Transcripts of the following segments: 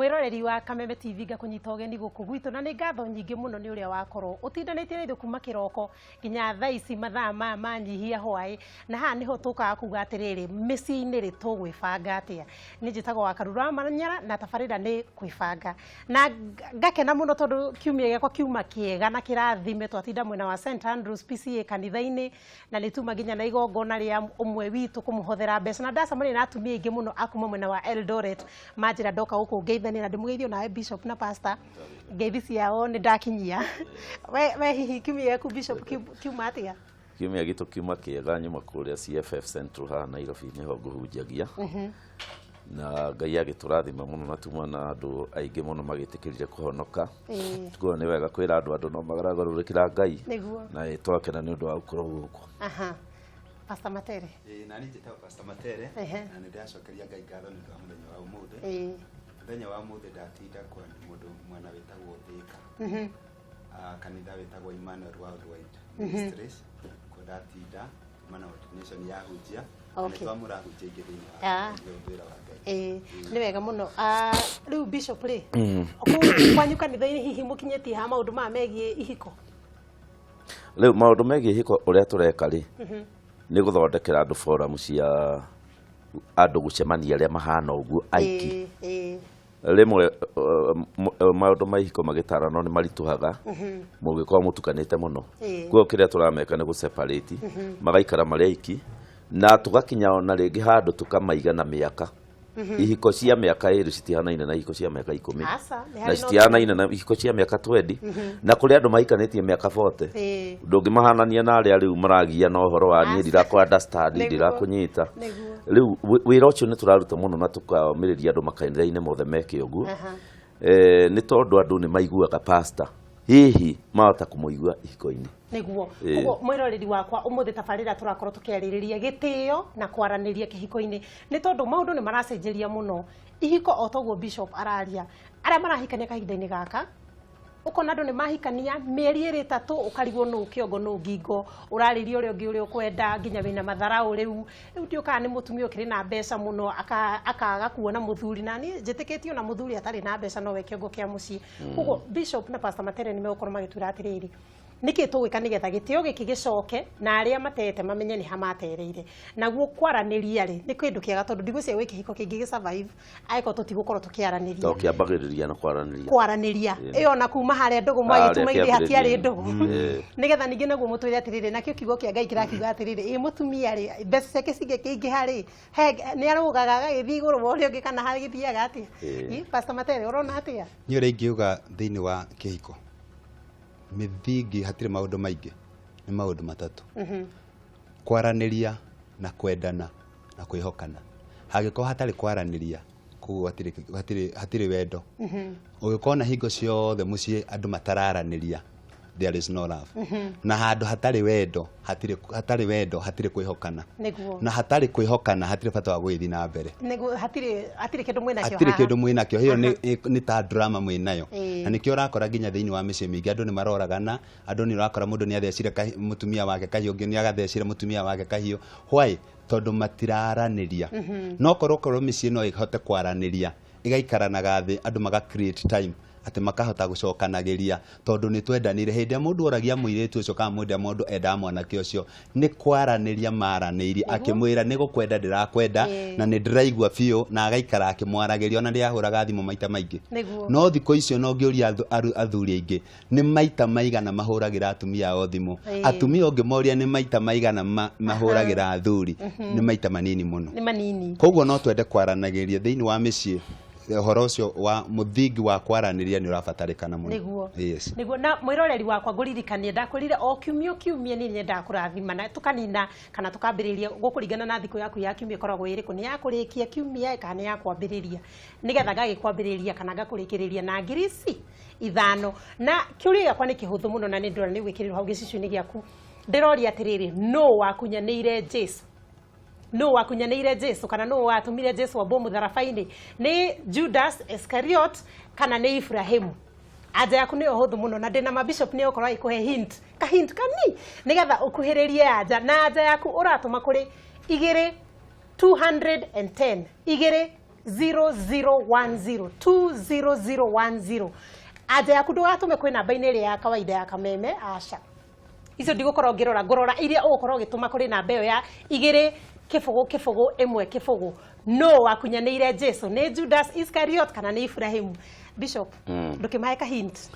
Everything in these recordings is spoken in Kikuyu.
Mwĩroreri wa Kameme TV, ngakũnyita ũgeni gũkũ gwitũ, na nĩ ngatho nyingĩ mũno nĩ ũrĩa wakorwo ũtindanĩtie na ithuĩ kuma kĩroko nginya thaa ici mathaa maya manyihia hwaĩ. Na haha nĩho tũkaga kuga atĩrĩrĩ, mĩciĩ-inĩ rĩ, tũgwĩbanga atĩa? Nĩ njĩtagwo wa Karura wa Manyara na tabarĩra nĩ Kwĩbanga, na ngakena mũno tondũ kiumia gĩakwa kiuma kĩega na kĩrathime. Twatinda mwena wa St Andrews PCA kanitha-inĩ, na nĩ tuma nginya na igongona rĩa ũmwe witũ kũmũhothera mbeca, na ndacemania na atumia aingĩ mũno a kuma mwena wa Eldoret, manjĩra ndoka gũkũ ngeithania na ndĩmũgeithio nawe Bishop na Pastor. Ngeithi ciao nĩ ndakinyia. We hihi kiumia gĩaku, Bishop, kiuma atĩa? Kiumia gitũ kiuma kĩega. Nyuma kũrĩa CFF Central haha Nairobi, nĩho ngũhunjagia, na Ngai agĩtũrathima mũno na tuma na andũ aingĩ mũno magĩtĩkĩrire kũhonoka. Koguo nĩ wega kwĩra andũ no magarũrũkĩra Ngai. Na ĩ twakena nĩ ũndũ wa gũkorwo gũkũ. Aha, Pastor Matere. Ĩĩ, nani njĩtagwo Pastor Matere. Na nĩ ndĩracokeria Ngai ngatho nĩ ũndũ wa mũthenya wa ũmũthĩ. Mũthenya wa ũmũthĩ ndatinda kwa mũndũ mwena wĩtagwo Thĩka. Ah, kanitha wĩtagwo Emmanuel Worldwide Ministries kuo ndatinda mana ordination ya hunjia. Nĩ twamũra hunjia ingĩ thĩinĩ wa wĩra wa Ngai. Ĩĩ, nĩ wega mũno. Ah, rĩu Bishop rĩ, kũu kwanyu kanitha-inĩ hihi mũkinyĩtie ha maũndũ maya megiĩ ihiko? Rĩu maũndũ megiĩ ihiko, ũrĩa tũreka rĩ, nĩ gũthondekera andũ forum cia andũ gũcemania arĩa mahana ũguo aiki. ĩĩ ĩĩ Rĩmwe maũndũ ma ihiko magĩtarano nĩ maritũhaga mũngĩkorwo mũtukanĩte mũno. Koguo kĩrĩa tũrameka nĩ gũ-separate, magaikara marĩ aiki, na tũgakinya ona rĩngĩ handũ tũkamaiga na mĩaka. Ihiko cia mĩaka 2 citihanaine na ihiko cia mĩaka 10. Aca, nĩ na harĩ na citihanaine na ihiko cia mĩaka 20, na kũrĩ andũ mahikanĩtie mĩaka 40. Ndũngĩmahanania na arĩa rĩu maragia na ũhoro wa niĩ ndirakũ understand, ndirakũnyita. Rĩu wĩra ũcio nĩ tũraruta mũno na tũkamĩrĩria andũ makanitha-inĩ mothe meke ũguo. Nĩ tondũ andũ nĩ maiguaga pastor, hihi mahota kũmũigua ihiko-inĩ. Nĩguo. Koguo mwĩroreri wakwa, ũmũthĩ tabarĩra tũrakorwo tũkĩarĩrĩria gĩtĩo na kwaranĩria kĩhiko-inĩ, nĩ tondũ maũndũ nĩ maracenjeria mũno ihiko. O toguo Bishop araria, arĩa marahikania kahinda-inĩ gaka, ũkona andũ nĩ mahikania mĩeri 2 3, ũkarigwo nũ kĩongo nũ ngingo, ũrarĩria ũrĩa ũngĩ ũrĩa ũkwenda, nginya wĩna matharaũ. Rĩu ndiũkaga nĩ mũtumia ũkĩrĩ na mbeca mũno akaga kuona mũthuri, na niĩ njĩtĩkĩtie ona mũthuri atarĩ na mbeca nowe kĩongo kĩa mũciĩ. Koguo Bishop na Pastor Matere nĩ megũkorwo magĩtwĩra atĩrĩrĩ, nĩkĩ tũgwĩka nĩgetha gĩtĩo gĩkĩ gĩcoke na arĩa matete mamenye nĩ ha matereire. Naguo kwaranĩria rĩ, nĩ kĩndũ kĩega, tondũ ndigwĩciria gwĩ kĩhiko kĩngĩ gĩ survive angĩkorwo tũtigũkorwo tũkĩaranĩria. To kĩambagĩrĩria na kwaranĩria. Kwaranĩria ĩyo na kuma harĩa ndũgũ mwagĩtuma Harĩa ithe hatiarĩ kĩambĩrĩria-inĩ. ndũgũ. Nĩgetha ningĩ naguo mũtwĩre atĩrĩrĩ, nakĩo kiugo kĩa Ngai kĩrakiuga atĩrĩrĩ, ĩ mũtumia rĩ, mbeca ciake cingĩkĩingĩha rĩ, nĩ arũgaga agagĩthiĩ igũrũ wa ũrĩa ũngĩ, kana hagĩthiaga atĩa? Ĩ, Pastor Matere, ũrona atĩa? Niĩ ũrĩa ingiuga thĩinĩ wa kĩhiko, mĩthingi hatirĩ maũndũ maingĩ, nĩ maũndũ matatũ: kwaranĩria na kwendana na kwĩhokana. Hangĩkorwo hatarĩ kwaranĩria, kũu hatirĩ wendo. Ũngĩkorwo na hingo ciothe mũciĩ andũ matararanĩria, there is no love. Na handũ hatarĩ wendo, hatarĩ wendo hatirĩ kwĩhokana. Na hatarĩ kwĩhokana hatirĩ bata wa gũgĩthiĩ na mbere. Nĩguo, hatirĩ kĩndũ mwĩnakĩo hatirĩ haha. Kĩndũ mwĩnakĩo. Ĩyo nĩ ta drama mwĩnayo. Na nĩkĩo ũrakora nginya thĩinĩ wa mĩciĩ mĩingĩ andũ nĩ maroragana. Andũ nĩ ũrakora mũndũ nĩ athecire mũtumia wake kahiũ, ũngĩ nĩ agathecire mũtumia wake kahiũ. Why? Tondũ matiraranĩria. No korwo mĩciĩ no ĩhote kwaranĩria, ĩgaikaranaga thĩ, andũ maga create time atĩ makahota gũcokanagĩria, tondũ nĩ twendanire. Hĩndĩ ĩrĩa mũndũ oragia mũirĩtu ũcio kana mũndũ ĩrĩa mũndũ endaga mwanake ũcio, nĩ kwaranĩria maranĩirie, akĩmwĩra nĩ gũkwenda ndĩrakwenda na nĩ ndĩraigua biũ, na agaikara akĩmwaragĩria, ona ndĩahũraga thimũ maita maingĩ. No thikũ icio no ngĩũria athuri aingĩ nĩ maita maigana mahũragĩra atumia ao thimũ. Atumia ũngĩmoria nĩ maita maigana mahũragĩra athuri, nĩ maita manini mũno. Nĩ manini. Koguo no twende kwaranagĩria thĩinĩ wa mĩciĩ. Ũhoro ũcio wa mũthingi wa kwaranĩria nĩ ũrabatarĩkana mũno. Yes. Nĩguo. Na mwĩroreri wakwa, ngũririkanie ndakwĩrire o kiumia o kiumia niĩ nyendaga kũrathima na tũkanina kana tũkambĩrĩria gũkũringana na thikũ yaku ya kiumia ĩkoragwo ĩrĩkũ, nĩ ya kũrĩkia kiumia kana nĩ ya kwambĩrĩria, nĩgetha ngagĩkwambĩrĩria kana ngakũrĩkĩrĩria na ngiri ici 5. Na kĩũria gĩakwa nĩ kĩhũthũ mũno, na nĩ ndĩrona nĩ gwĩkĩrĩrwo hau gĩcicio-inĩ gĩaku. Ndĩroria atĩrĩrĩ, nũ wakunyanĩire Jesu? Nũ wakunyanĩire Jesu, kana nũ watũmire Jesu ambwo mũtharaba-inĩ? Nĩ Judas Iscariot kana nĩ Ibrahimu? Anja yaku nĩyo hũthũ mũno, na ndĩna ma Bishop nĩ ũkorwo agĩkũhe hint, ka hint kani, nĩgetha ũkuhĩrĩrie anja. Na anja yaku ũratũma kũrĩ 2 210, 2. 0010, 20010. Anja yaku ndũgatũme kwĩ namba-inĩ ĩrĩa ya kawaida ya kameme, aca, icio ndigũkorwo ngĩrora, ngũrora iria ũgũkorwo ũgĩtũma kũrĩ namba ĩyo ya 2 0 0 1 0. No wakunyanĩire Jesu nĩ Judas Iscariot kana nĩ Ibrahimu? Bishop, ndũkĩmahe ka hint.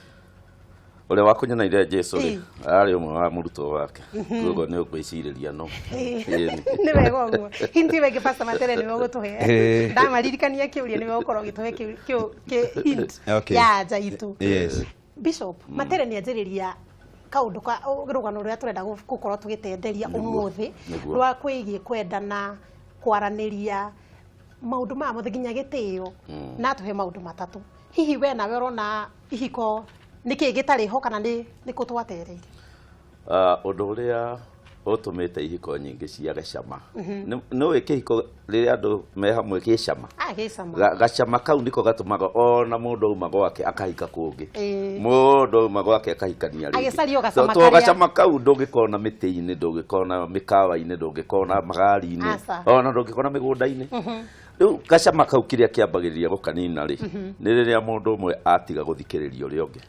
Ũrĩa wakunyanĩire Jesu rĩ, Ĩ. arĩ ũmwe wa mũrutwo wake, koguo nĩ ũkwĩcirĩria no. Ĩni. Nĩ wega ũguo. Hint ĩyo ĩngĩ, Pastor Matere, nĩwe ũgũtũhe. Ndamaririkania kĩũria, nĩwe ũgũkorwo ũgĩtũhe hint ya anja itũ. Bishop Matere nĩ anjĩrĩria kaũndũ ka rũgano rũrĩa tũrenda gũkorwo tũgĩtenderia ũmũthĩ, rwa kwĩgiĩ kwendana, kwaranĩria, maũndũ maya mothe nginya gĩtĩo, na atũhe maũndũ matatũ. Hihi we nawe ũrona ihiko nĩkĩ gĩtarĩ ho, kana nĩ kũ twatereire? Ah, ũndũ ũrĩa ũtũmĩte ihiko nyingĩ ciage cama, nĩ kĩhiko rĩrĩa andũ me hamwe gĩ cama. Ah, gĩ cama. Gacama kau nĩko gatũmaga ona mũndũ auma gwake akahika kũngĩ, mũndũ auma gwake akahikania rĩngĩ. Agĩcaria o gacama To karĩa- gacama kau ndũngĩkona mĩtĩ-inĩ, ndũngĩkona mĩkawa-inĩ, ndũngĩkona magari-inĩ, Aca. ona ndũngĩkona mĩgũnda-inĩ. Rĩu gacama kau, kĩrĩa kĩambagĩrĩria gũkanina rĩ, nĩ rĩrĩa mũndũ ũmwe atiga gũthikĩrĩria ũrĩa ũngĩ.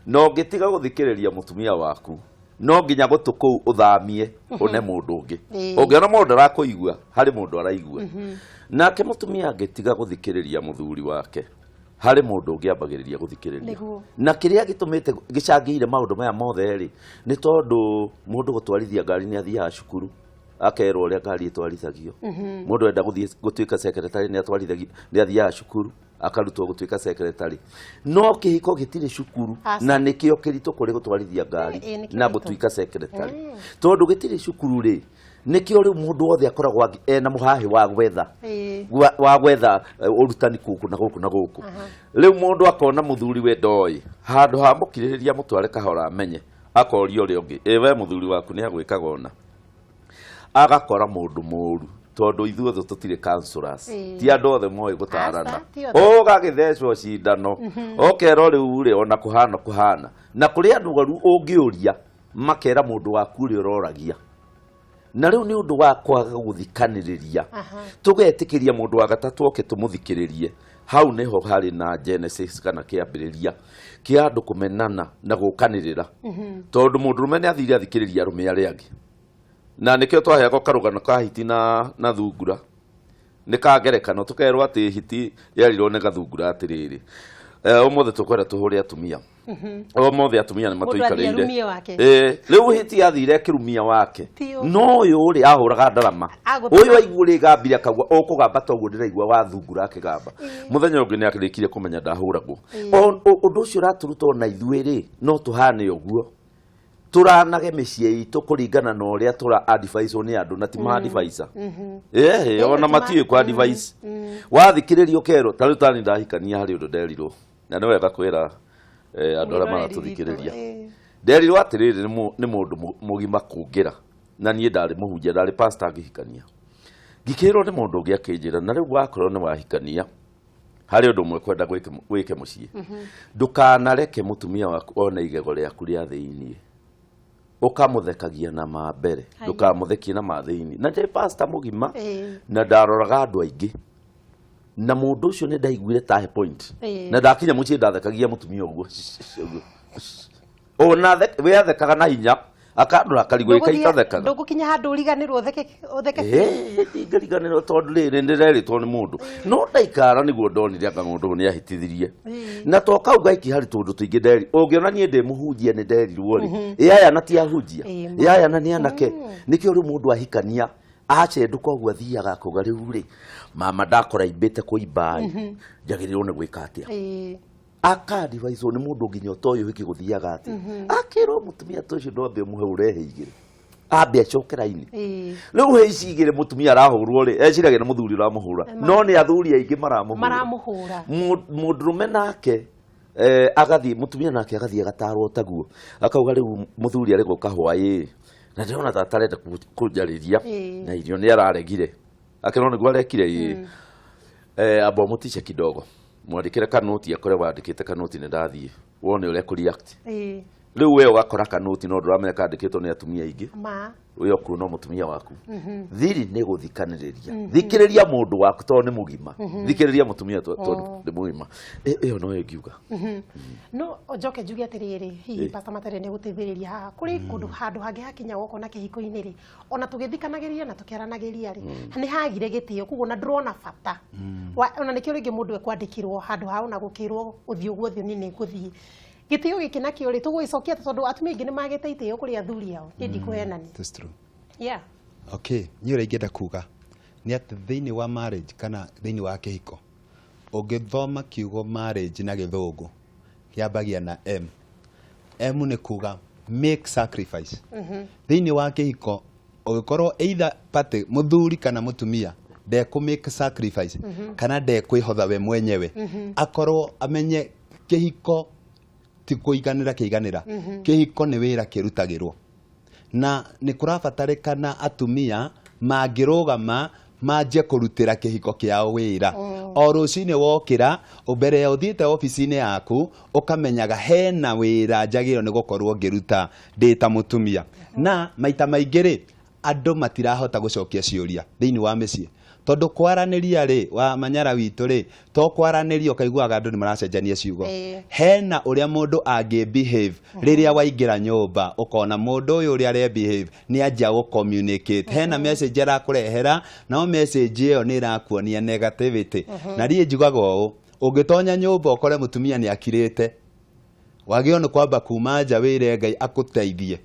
Na ũngĩtiga gũthikĩrĩria mũtumia waku, no nginya gũtũ kũu ũthamie ũne mũndũ ũngĩ. Ũngĩona mũndũ arakũigua, harĩ mũndũ araigua. Nake mũtumia angĩtiga gũthikĩrĩria mũthuri wake, harĩ mũndũ ũngĩ ambagĩrĩria gũthikĩrĩria. Na kĩrĩa gĩtũmĩte gĩcangĩire maũndũ maya mothe rĩ, nĩ tondũ mũndũ gũtwarithia ngari nĩ athiaga cukuru akerwo ũrĩa ngari ĩtwarithagio. Mũndũ enda gũthiĩ gũtuĩka secretary nĩ atwarithagio, nĩ athiaga cukuru akarutwo gũtuĩka secretary. No kĩhiko gĩtirĩ cukuru. Aca. Na nĩkĩo kĩritũ kũrĩ gũtwarithia ngari Ĩ, nĩkĩo na kĩritũ. gũtuĩka secretary, tondũ gĩtirĩ cukuru rĩ, nĩkĩo rĩu mũndũ wothe akoragwo ena mũhahĩ wa gwetha wa gwetha ũrutani gũkũ na gũkũ na gũkũ. Rĩu mũndũ akona mũthuri we ndoĩ, handũ ha mũkirĩrĩria mũtware kahora amenye, akoria ũrĩa ũngĩ, ĩ we mũthuri waku nĩ agwĩkaga ũna? Agakora mũndũ mũru, tondũ ithuothe tũtirĩ counselors. Ti andũ othe moĩ gũtarana. Aca, ti othe. Ũgagĩthecwo cindano, ũkerwo rĩu rĩ, ona kũhana kũhana na kũrĩ andũ aru ũngĩũria makera mũndũ waku ũrĩa ũroragia. Na rĩu nĩ ũndũ wa kwaga gũthikanĩrĩria, tũgetĩkĩria mũndũ wa gatatũ oke tũmũthikĩrĩrie, hau nĩho harĩ na genesis kana kĩambĩrĩria kĩa andũ kũmenana na gũkanĩrĩra, tondũ mũndũrũme nĩ athire athikĩrĩria arũme arĩa angĩ. Na nĩkĩo twaheagwo karũgano ka hiti na thungura, nĩ ka ngerekano, tũkerwo atĩ hiti yerirwo nĩ gathungura atĩrĩrĩ, ũmũthĩ tũkwenda tũhũre atumia, ũmũthĩ atumia nĩ Mũndũ athiĩ matũikarĩire. arumie wake. Rĩu hiti athire akĩrumia wake. Ti No ũyũ rĩ, ahũraga ndarama. Agũtũma- Ũyũ aigua ũrĩa ĩgambire, akauga ũkũgamba toguo ndĩraigua wa thungura akĩgamba. Mũthenya ũngĩ nĩ akĩrĩkire kũmenya ndahũragwo. Ũndũ ũcio ũratũruta ona ithuĩ rĩ, no tũhane ũguo, tũranage mĩciĩ itũ kũringana na ũrĩa tũra advise nĩ andũ, na ti ma advisor ehe, ona ti ma- matiũĩ kwa advice. Wathikĩrĩria ũkerwo ta rĩu tani ndahikania, harĩ ũndũ nderirwo, na nĩ wega kwĩra andũ arĩa Mwĩroreri maratũthikĩrĩria. witũ, Nderirwo atĩrĩrĩ, nĩ mũndũ mũgima kũngĩra, na niĩ ndarĩ mũhunjia, ndarĩ pastor ngĩhikania. Ngĩkĩrwo nĩ mũndũ ũngĩ akĩnjĩra, na rĩu wakorwo nĩ wahikania, harĩ ũndũ ũmwe kwenda gwĩke mũciĩ, ndũkanareke mũtumia waku one igego rĩaku rĩa thĩiniĩ, ũkamũthekagia na ma mbere, ndũkamũthekie na ma thĩiniĩ. Na ndĩ pastor mũgima, na ndaroraga andũ aingĩ, na mũndũ ũcio nĩ ndaiguire tahe point. Na ndakinya mũciĩ ndathekagia mũtumia ũguo ũguo, ona we athekaga na hinya, akandora akarigwo ĩka itathekaga. Ndũgũkinya handũ ũriganĩrwo ũtheke ũtheke? Ndingĩriganĩrwo, tondũ rĩrĩ ndĩrerĩtwo nĩ mũndũ, no ndaikara nĩguo ndonire anga mũndũ ũyũ nĩ ahĩtithirie. Na to kau gaiki, harĩ tũndũ tũingĩ nderi ũngĩona niĩ ndĩ mũhunjia nĩ nderirwo rĩ, ĩ aya na ti ahunjia, ĩ aya na nĩ anake. Nĩkĩo rĩu mũndũ ahikania acendũka ũguo athiaga akauga, rĩu rĩ, mama ndakora imbĩte kũimba ĩ, njagĩrĩirwo nĩ gwĩka atĩa? Akadivaicwo nĩ mũndũ nginya ũtoĩ ũhiki gũthiaga atĩa, akĩrwo mũtumia ta ũcio ndwambe ũmũhe ũrehe igĩrĩ, ambe acoke raini. Rĩu he ici igĩrĩ mũtumia arahũrwo rĩ, eciragia nĩ mũthuri ũramũhũra, no nĩ athuri aingĩ maramũhũra. Maramũhũra. Mũndũrũme nake agathiĩ, mũtumia nake agathiĩ agatarwo taguo, akauga rĩu mũthuri arĩ gũka hwaĩ na ndĩrona ta atarenda kũnjarĩria, na irio nĩ araregire, akĩrwo nĩguo arekire ĩ, amba ũmũtice kidogo, mwandĩkĩre kanoti, akore wandĩkĩte kanoti nĩ ndathiĩ, wone ũrĩa kũ react. Rĩu we ũgakora kanoti no ndũramenya kandĩkĩtwo nĩ atumia aingĩ. Ma. We ũkuona mũtumia waku. Thiri nĩ gũthikanĩrĩria. Thikĩrĩria mũndũ waku tondũ nĩ mũgima. Thikĩrĩria mũtumia tondũ nĩ mũgima. Ĩyo no ingiuga. No njoke njuge atĩrĩrĩ, hihi Pastor Matere nĩ gũteithĩrĩria haha kũrĩ kũndũ handũ hangĩ hakinya gũkona kĩhiko-inĩ rĩ, ona tũgĩthikanagĩria na tũkĩaranagĩria rĩ, nĩ hagire gĩtĩo, koguo na ndũrona bata. Ona nĩkĩo rĩngĩ mũndũ ekwandĩkirwo handũ ha ona gũkĩrwo ũthiĩ ũguo ũthiĩ niĩ nĩngũthiĩ. Gĩtĩo gĩkĩ nakĩo rĩ, tũgũgĩcokia atĩa tondũ atumia aingĩ nĩ magĩte itĩo kũrĩ athuri ao, niĩ ndikũhenania. That's true. Yeah. Okay, niĩ ũrĩa ingĩenda kuga nĩ atĩ thĩinĩ wa marriage kana thĩinĩ wa kĩhiko, ũngĩthoma kiugo marriage na gĩthũngũ kĩambagia na M. M nĩ kuga make sacrifice. Thĩinĩ wa kĩhiko ũngĩkorwo either party mũthuri kana mũtumia ndekũ make sacrifice kana ndekwĩhotha we mwenyewe, akorwo amenye kĩhiko ti kũiganĩra kĩiganĩra, kĩhiko nĩ wĩra kĩrutagĩrwo, na nĩ kũrabatarĩkana atumia mangĩrũgama manjie kũrutĩra kĩhiko kĩao wĩra. O rũcinĩ wokĩra, mbere ya ũthiĩte obici-inĩ yaku, ũkamenyaga hena wĩra njagĩrĩirwo nĩ gũkorwo ngĩruta ndĩ ta mũtumia. Na maita maingĩ rĩ, andũ matirahota gũcokia ciũria thĩinĩ wa mĩciĩ, tondũ kwaranĩria rĩ, wa Manyara witũ rĩ, to kwaranĩria ũkaiguaga andũ nĩ maracenjania ciugo. Hena ũrĩa mũndũ angĩ behave rĩrĩa waingĩra nyũmba, ũkona mũndũ ũyũ ũrĩa are behave nĩ anjia gũ communicate, hena message arakũrehera, no message ĩyo nĩ ĩrakuonia negativity. Na niĩ njugaga ũũ, ũngĩtonya nyũmba ũkore mũtumia nĩ akirĩte, wagĩrĩirwo nĩ kwamba kuma nja wĩre Ngai akũteithie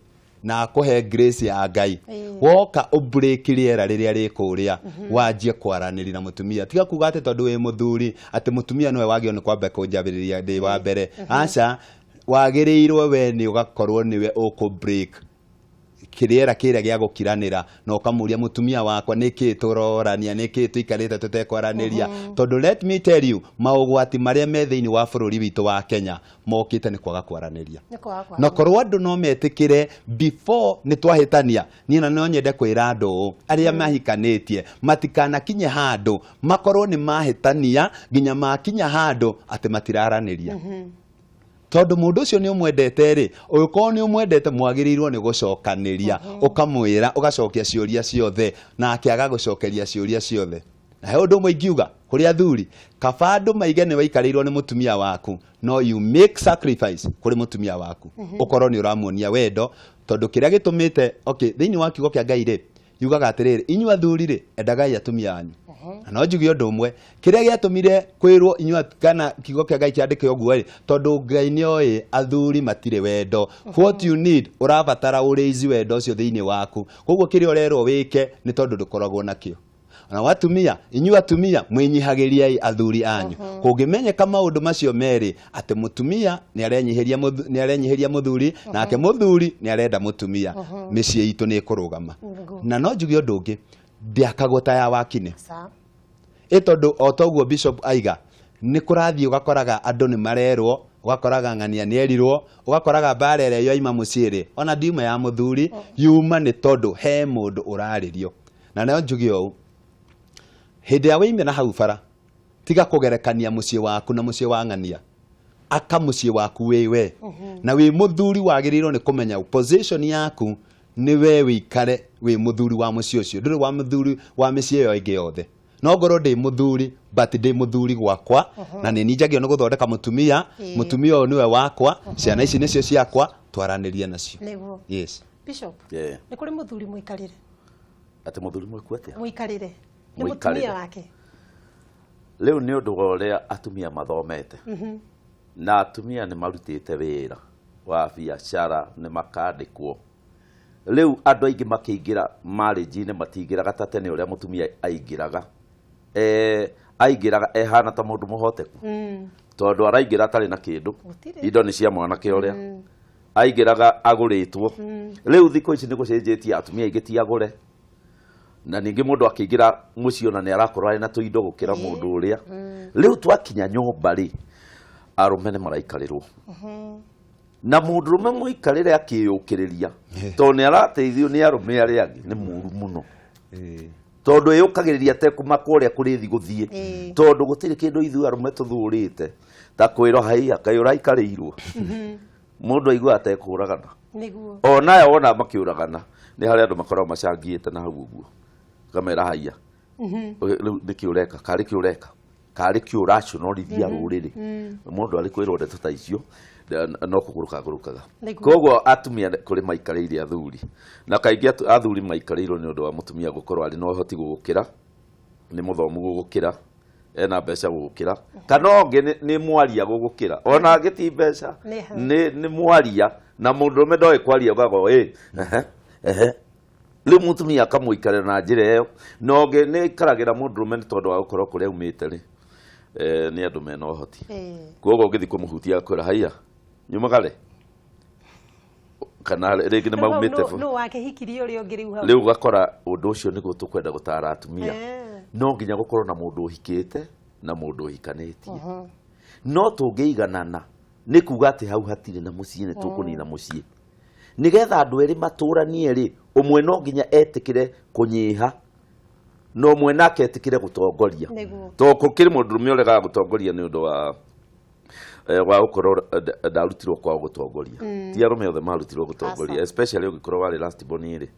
na akũhe grace ya Ngai. Woka ũbreak rĩera rĩrĩa rĩ kũrĩa, wanjie kwaranĩria na mũtumia. Tiga kuga atĩ tondũ wĩ mũthuri atĩ mũtumia nĩwe wagĩrĩirwo nĩ kwamba kũnjambĩrĩria ndĩ wa mbere. Aca, wagĩrĩirwo we nĩ ũgakorwo nĩwe ũkũ break kĩrĩera kĩrĩa gĩa gũkiranĩra, na ũkamũria mũtumia wakwa, nĩkĩ tũrorania, nĩkĩ tũikarĩte tũtekwaranĩria? Tondũ let me tell you, maũgwati marĩa me thĩinĩ wa bũrũri witũ wa Kenya mokĩte nĩ kwaga kwaranĩria. Nĩ kwaga kwaranĩria. Na korwo andũ no metĩkĩre before nĩ twahĩtania, niĩ na no nyende kwĩra andũ ũũ arĩa mahikanĩtie matikanakinye handũ makorwo nĩ mahĩtania nginya makinya handũ atĩ matiraranĩria, tondũ mũndũ ũcio nĩ ũmwendete rĩ, ũngĩkorwo nĩ ũmwendete mwagĩrĩirwo nĩ gũcokanĩria, ũkamwĩra, ũgacokia ciũria ciothe, nake agagũcokeria ciũria ciothe. Na he ũndũ ũmwe ingiuga kũrĩ athuri, kaba andũ maige nĩ waikarĩirwo nĩ mũtumia waku, no you make sacrifice kũrĩ mũtumia waku, ũkorwo nĩ ũramuonia wendo, tondũ kĩrĩa gĩtũmĩte, okay, thĩinĩ wa kiugo kĩa Ngai rĩ, yugaga atĩrĩrĩ, inyuĩ athuri rĩ, endagai atumia anyu. Na no njuge ũndũ ũmwe, kĩrĩa gĩatũmire kwĩrwo inyuĩ kana kiugo kĩa Ngai kĩandĩke ũguo rĩ, tondũ Ngai nĩ oĩ athuri matirĩ wendo. What you need, ũrabatara ũrĩizi wendo ũcio thĩinĩ waku, koguo kĩrĩa ũrerwo wĩke nĩ tondũ ndũkoragwo nakĩo. Na atumia, inyuĩ atumia mwĩnyihagĩriai athuri anyu. Kũngĩmenyeka maũndũ macio merĩ, atĩ mũtumia nĩ arenyihĩria mũthuri, nake mũthuri nĩ arenda mũtumia, mĩciĩ itũ nĩ ĩkũrũgama. Na no njuge ũndũ ũngĩ, ndĩakagwo ta ya wakinĩ. Ĩ tondũ o toguo Bishop aiga, nĩ kũrathiĩ ũgakoraga andũ nĩ marerwo, ũgakoraga ng'ania nĩ erirwo, ũgakoraga mbara ĩrĩa yoima mũciĩ rĩ, ona ndiuma ya mũthuri, yuma nĩ tondũ he mũndũ ũrarĩrio. Na no njuge ũũ, hĩndĩ ya wĩime na hau bara, tiga kũgerekania mũciĩ waku na mũciĩ wa ng'ania. Aka mũciĩ waku wĩ we, na wĩ mũthuri wagĩrĩirwo nĩ kũmenya position yaku nĩ we wĩikare wĩ mũthuri wa mũciĩ ũcio, ndũrĩ wa mũthuri wa mĩciĩ ĩyo ĩngĩ yothe. No ngorwo ndĩ mũthuri, but ndĩ mũthuri gwakwa, na nĩ ninjagio nĩ gũthondeka mũtumia. Mũtumia ũyũ nĩwe wakwa, ciana ici nĩcio ciakwa, twaranĩrie nacio. Nĩguo. Yes. Bishop, nĩ kũrĩ mũthuri mũikarĩre? Atĩ mũthuri mwĩku atĩa? Mũikarĩre nĩ mũtumia wake. Rĩu nĩ ũndũ wa ũrĩa atumia mathomete, na atumia nĩ marutĩte wĩra wa biacara, nĩ makandĩkwo. Rĩu andũ aingĩ makĩingĩra marriage-inĩ matingĩraga ta tene ũrĩa mũtumia aingĩraga. Aingĩraga ehana ta mũndũ mũhoteku, tondũ araingĩra atarĩ na kĩndũ, indo nĩ cia mwanake ũrĩa aingĩraga agũrĩtwo. Rĩu thikũ ici nĩ gũcenjetie, atumia aingĩ ti agũre, na ningĩ mũndũ akĩingĩra mũciĩ ona nĩ arakorwo arĩ na tũindo gũkĩra mũndũ ũrĩa. Rĩu twakinya nyũmba rĩ, arũme nĩ maraikarĩrwo, na mũndũrũme mũikarĩre akĩyũkĩrĩria, tondũ nĩ arateithio nĩ arũme arĩa angĩ, nĩ mũru mũno, tondũ ĩyũkagĩrĩria atekũmaka ũrĩa kũrĩthi gũthiĩ, tondũ gũtirĩ kĩndũ ithuĩ arũme tũthũrĩte ta kwĩrwo haiya kaĩ ũraikarĩirwo. Mũndũ aigua atekũragana. Nĩguo. Onayo wona makĩũragana nĩ harĩa andũ makoragwo macangĩte na hau ũguo. Kamera haiya. Rĩu nĩkĩ ũreka? Karĩ kĩ ũreka? Karĩ kĩ ũraconorithia rũrĩrĩ? Mũndũ arĩ kwĩrwo ndeto ta icio no kũgũrũka agũrũkaga. Koguo atumia kũrĩ maikarĩire athuri. Na kaingĩ athuri maikarĩirwo nĩ ũndũ wa mũtumia gũkorwo arĩ na ũhoti gũgũkĩra, nĩ mũthomu gũgũkĩra, ena mbeca gũgũkĩra, kana ũngĩ nĩ mwaria gũgũkĩra. Ona angĩ ti mbeca, nĩ mwaria, na mũndũrũme ndoĩ kwaria ũgago ĩ ehe ehe. Rĩu mũtumia akamũikarĩra na njĩra ĩyo, na ũngĩ nĩ aikaragĩra mũndũrũme nĩ tondũ wa gũkorwo kũrĩa aumĩte rĩ, nĩ andũ mena ũhoti. Koguo ũngĩthiĩ kũmũhutia akwĩra haiya nyumagare, kana rĩngĩ nĩ maumĩte nũ wakĩhikirie ũrĩa ũngĩ rĩu hau. Rĩu ũgakora ũndũ ũcio nĩguo tũkwenda gũtara atumia. No nginya gũkorwo na mũndũ ũhikĩte na mũndũ ũhikanĩtie. No tũngĩiganana nĩ kuga atĩ hau hatirĩ na mũciĩ, nĩ tũkũnina mũciĩ. Nĩgetha andũ erĩ matũranie rĩ, ũmwe no nginya etĩkĩre kũnyiha na ũmwe nake etĩkĩre gũtongoria. Tondũ gũkĩrĩ mũndũrũme ũregaga gũtongoria nĩ ũndũ wa wa gũkorwo ndarutirwo kwao gũtongoria. Ti arũme othe marutirwo gũtongoria, especially ũngĩkorwo warĩ last born rĩ,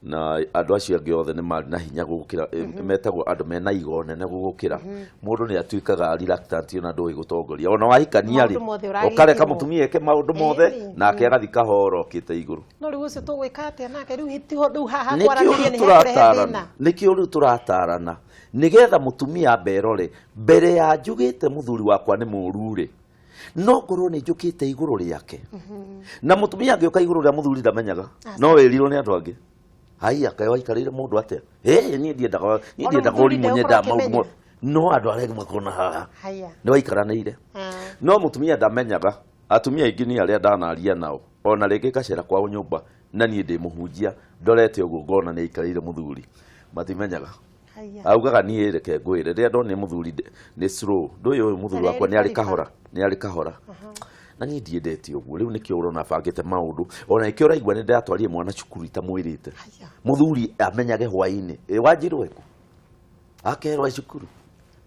na andũ acio angĩ othe nĩ marĩ na hinya gũgũkĩra, metagwo andũ mena igo nene gũgũkĩra. Mũndũ nĩ atuĩkaga reluctant ona ndũĩ gũtongoria. Ona wahikania rĩ, ũkareka mũtumia eke maũndũ mothe nake agathiĩ kahora okĩte igũrũ. No rĩu ũcio tũgwĩka atĩa nake? Rĩu tiho rĩu haha kwaranĩria nĩ hekũrehe thĩna. Nĩkĩo rĩu tũratarana nĩgetha mũtumia ambe erore mbere ya njugĩte mũthuri wakwa nĩ mũũru rĩ, no ngorwo nĩ njũkĩte igũrũ rĩake. Na mũtumia angĩũka igũrũ rĩa mũthuri ndamenyaga, no wĩrirwo nĩ andũ angĩ. Haiya, kaĩ waikarĩire mũndũ atĩa? Ĩ, niĩ ndiendaga, niĩ ndiendaga ũrimũ, nyendaga maũndũ mothe. No andũ arĩa angĩ makona haha nĩ waikaranĩire. No mũtumia ndamenyaga. Atumia aingĩ niĩ arĩa ndanaria nao, ona rĩngĩ ngacera kwao nyũmba na niĩ ndĩ mũhunjia, ndorete ũguo ngona nĩ aikarĩire mũthuri, matimenyaga. Augaga niĩ reke ngwĩre, rĩrĩa ndonire mũthuri nĩ slow, ndũĩ ũyũ mũthuri wakwa nĩ arĩ kahora, nĩ arĩ kahora. Na niĩ ndiendete ũguo, rĩu nĩkĩo ũrona bangĩte maũndũ. Ona nĩkĩo ũraigua nĩ ndĩratwarire mwana cukuru itamwĩrĩte. Mũthuri amenyage hwaĩ-inĩ, ĩ wanjirwo ĩkũ? Akerwo cukuru.